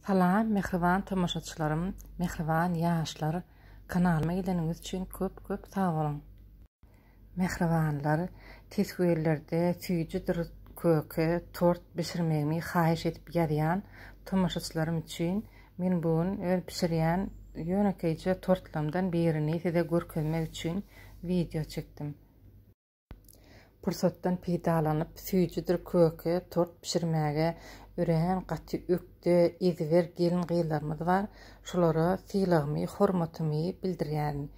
Salam mähriban tomaşaçylarym, mähriban ýaşlar, kanalyma geleniňiz üçin köp köp sag boluň. Mähribanlar, teswirlerde süýjüdir köke, tort bişirmegimi haýyş edip ýazýan tomaşaçylarym üçin men bu gün öz bişirýän ýönekeýje tortlamdan birini size görkezmek üçin wideo çekdim. Pursatdan peýdalanyp, süýjüdir köke, tort bişirmäge örän gaty ökde, ezber gelin-gyzlarymyz bar. Şolara sylagymy, hormatymy bildirýärin.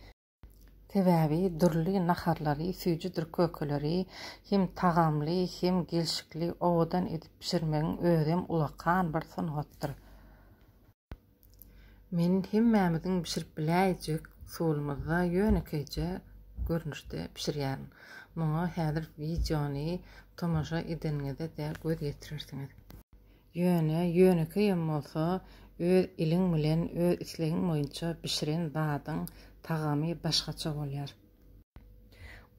Sebäbi dürli naharlary, süýjüdir kökeleri hem tagamly, hem gelşikli, owadan edip bişirmegiň özem ulakan bir sungatdyr. Men hemmämiziň bişirip biläýjek usulymyzda ýönekeýje görnüşde bişirýärin. Muňa häzir wideony tomaşa edeniňizde-de göz ýetirersiňiz. Ýöne ýönekeýem bolsa öz eliň bilen öz islegiň boýunça bişiren zadyň tagamy başgaça bolýar.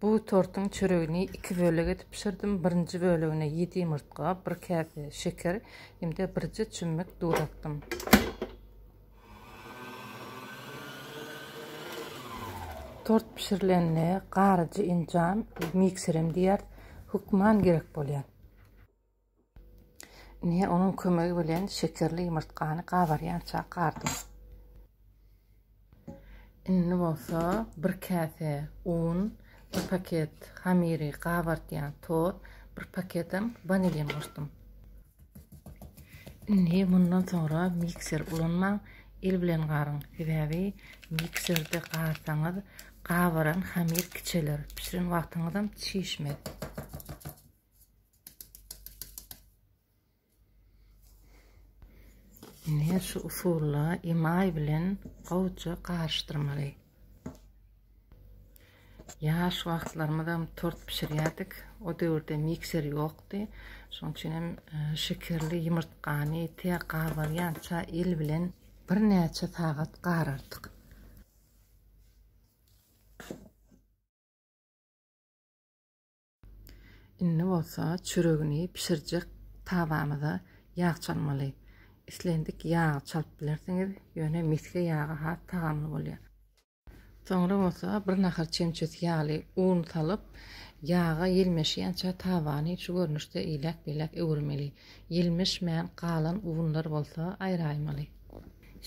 Bu tortuň çöregini iki bölek edip bişirdim. Birinji bölegine ýedi ýumurtga, bir käse şeker hem-de birje çümmük duz atdym. Tort bişirilende garyjy enjam, mikserem diýýäris, hökman gerek bolýar. Ine, onuň kömegi bilen şekerli ýumurtgany gabarýança gardym. Indi bolsa bir käse un, bir paket hamyry gabardýan toz, bir paketem wanilin goşdum. Indi mundan soňra mikser ulanmaň, el bilen garyň. Sebäbi mikserde garsaňyz gabaran hamyr kiçeler, bişiren wagtyňyzam çişmez. Ine şu usulda emaý bilen gowja garyşdyrmaly. Ýaş wagtlarymyzam tort bişirýärdik. O döwürde mikser ýokdy. Şonuň üçin hem e, şekerli ýumurtgany tä gabarýança el bilen birnäçe sagat garardyk. Indi bolsa çöregini bişirjek tabamyza ýag çalmaly. Islendik ýagy çalyp bilersiňiz, ýöne mesge ýagy has tagamly bolýar. Soňra bolsa bir nahar çemçesi ýaly un salyp, ýaga ýelmeşýänçä tabany şu görnüşde eýläk-beýläk öwürmeli. Ýelmeşmän galan unlar bolsa aýraýmaly.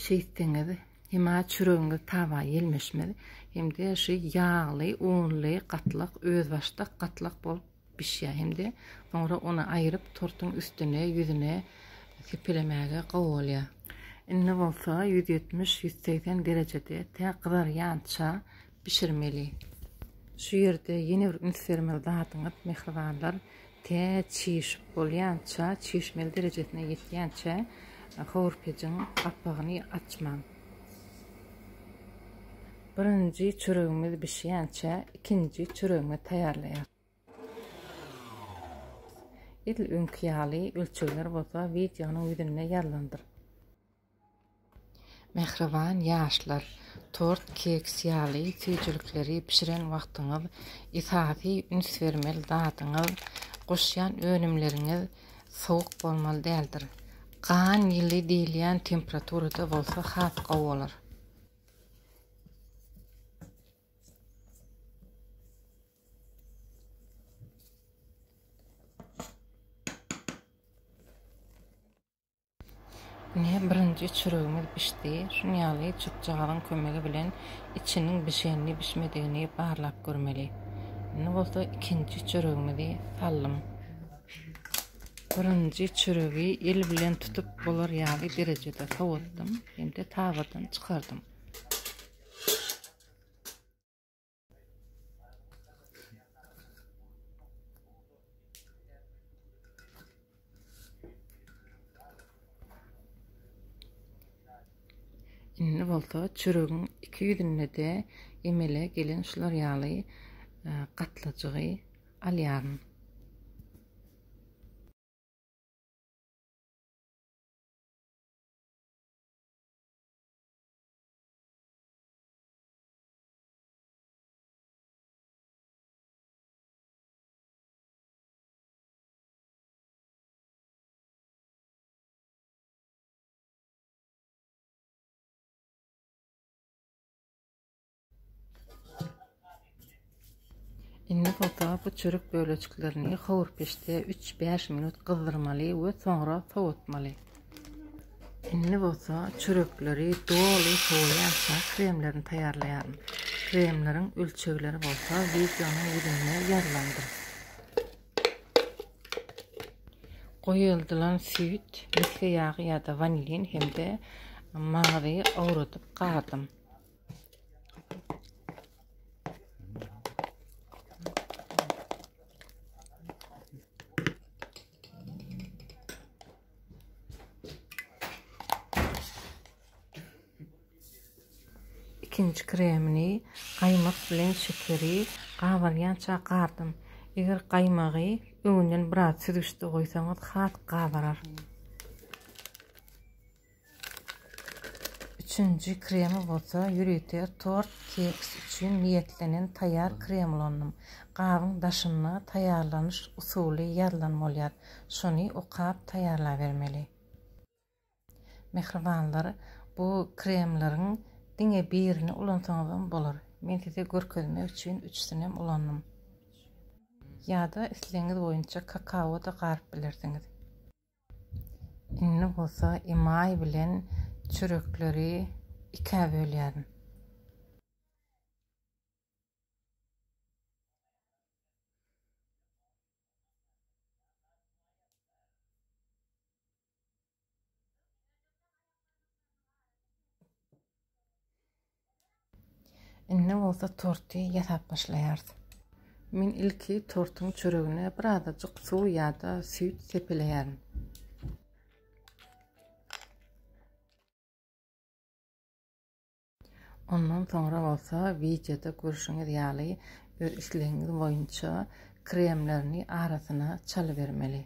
Şeýtseňiz, Hema çöregiňiz taba ýelmeşmez hem-de şu ýagly, unly gatlak özbaşdak gatlak bolup bişýär hem-de soňra ony aýryp tortuň üstüne, ýüzüne sepelemäge gowy bolýar. Indi bolsa 170, 180 derejede tä gyzarýança bişirmeli. Şu ýerde ýene bir üns bermeli zadyňyz, mähribanlar, tä çişip bolýança, çişmeli derejesine ýetýänçä howurpejiň gapagyny açmaň. Birinji çöregimiz bişýänçä, ikinji çöregimizi taýýarlaýarys. Edil öňki ýaly ölçegler bolsa wideonyň ýüzünde ýazylandyr. Mähriban ýaşlar, tort, keks ýaly süýjülikleri bişiren wagtyňyz esasy üns bermeli zadyňyz goşýan önümleriňiz sowuk bolmaly däldir. Gan ýyly diýilýän temperaturada bolsa has gowy bolar. Ine, birinji çöregimiz bişdi. Şunuň ýaly çöpjagazyň kömegi bilen içiniň bişenini, bişmedigini barlap görmeli. Indi bolsa ikinji çöregimizi saldym. Birinji çöregi el bilen tutup bolar ýaly derejede sowatdym hem-de tabadan çykardym. Indi bolsa çöregiň iki ýüzünde-de emele gelen şular ýaly e, gatlajygy alýaryn. Indi bolsa bu çörek bölejiklerini howurpeçde üç-bäş minut gyzdyrmaly we soňra sowatmaly. Indi bolsa çörekleri doly sowaýança kremlerini taýýarlaýaryn. Kremleriň ölçegleri bolsa wideonyň ýüzünde ýazylandyr. Goýaldylan süýt, misge ýagy ýa-da wanilin hem-de mazy owradyp gardym. Ikinji kremini gaýmak bilen şekeri gabarýança gardym. Eger gaýmagy öňünden biraz süzgüçde goýsaňyz has gabarar. Üçünji kremi bolsa ýörite tort, keks üçin niýetlenen taýýar krem ulandym. Gabyň daşynda taýýarlanyş usuly ýazylan bolýar. Şony okap taýýarlabermeli. Mähribanlar, bu kremleriň diňe birini ulansaňyzam bolar. Men size görkezmek üçin üçüsinem ulandym. Ýa-da islegiňiz boýunça kakao-da garyp bilersiňiz. Indi bolsa emaý bilen çörekleri ikä bölýärin. Indi bolsa torty ýasap başlaýarys. Men ilki tortuň çöregine birazajyk suw ýa-da süýt sepeleýärin. Ondan soňra bolsa wideoda görşüňiz ýaly öz islegiňiz boýunça kremlerini arasyna çalybermeli.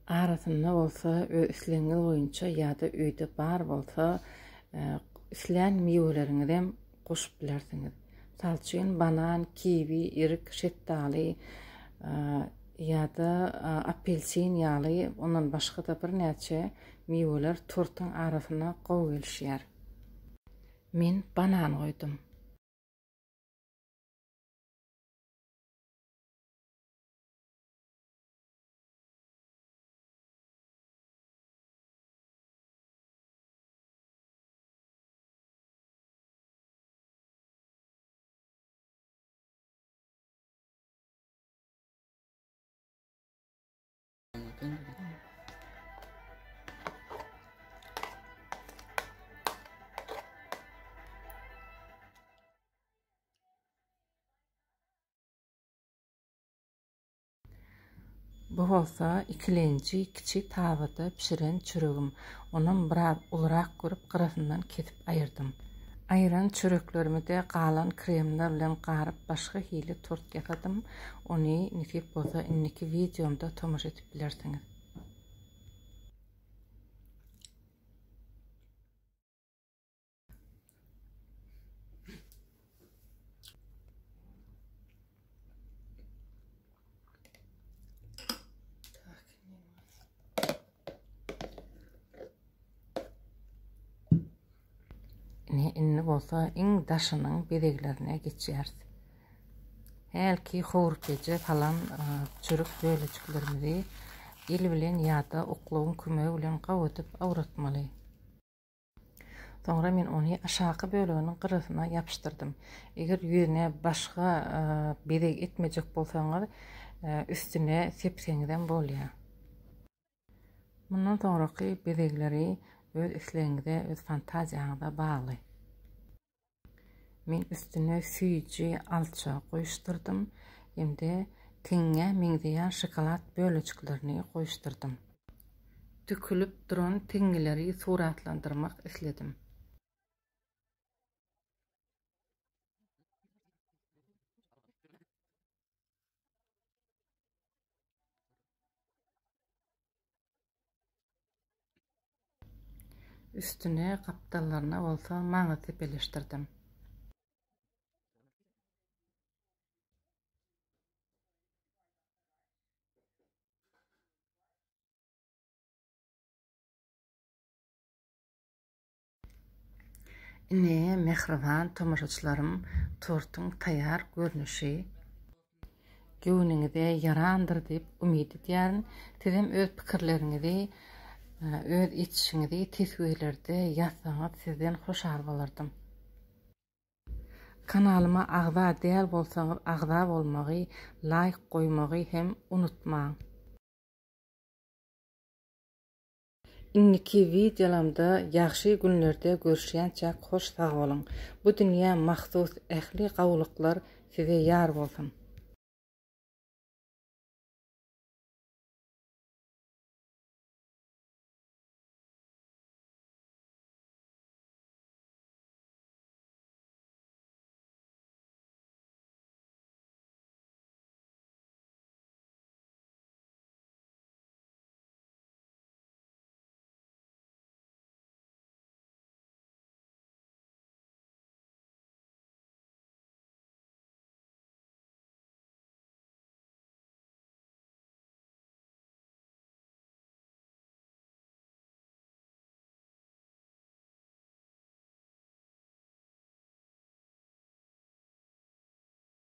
Arasynda bolsa öz islegiňiz boýunça ýa-da öýde bar bolsa islän miweleriňizem goşup bilersiňiz. Mysal üçin, banan, kiwi, erik, şetdaly ýa-da apelsin ýaly ondan başga-da birnäçe miweler tortuň arasyna gowy gelişýär. Men banan goýdum. Bu bolsa ikilenji kiçi tabada bişiren çöregim. Onam biraz ulurak görüp gyrasyndan kesip aýyrdym. Aýyran çöreklerimi-de galan kremler bilen garyp başga hili tort ýasadym. Ony nesip bolsa indiki wideomda tomaşa edip bilersiňiz. Ine indi bolsa iň daşynyň bezeglerine geçýäris. Hälki howurpeje salan çörek bölejiklerimizi el bilen ýa-da oklawyň kömegi bilen gawy edip awratmaly. Soňra men ony aşaky böleginiň gyrasyna ýapyşdyrdym. Eger ýüzüne başga bezeg etmejek bolsaňyz, üstüne sepseňizem bolýar. Mundan soňraky bezegleri öz islegiňize, öz fantaziýaňyza bagly. Men üstüne süýji alça goýuşdyrdym hem-de teňňä meňzeýän şokolad bölejiklerini goýuşdyrdym. Dökülip duran teňňeleri suratlandyrmak isledim. Üstüne gapdallaryna bolsa maňyz sepeleşdirdim. Ine, mähriban tomaşaçylarym, tortuň taýýar görnüşi. Göwnüňize ýarandyr diýip umyt edýärin. Sizem öz pikirleriňizi, öz etişiňizi teswirlerde ýazsaňyz sizden hoşal bolardym. Kanalyma agza däl bolsaňyz agza bolmagy, laýk goýmagy hem unutmaň. Indiki wideolamda ýagşy günlerde görüşýänçäk hoş sag boluň. Bu dünýä mahsus ähli gowulyklar size ýar bolsun.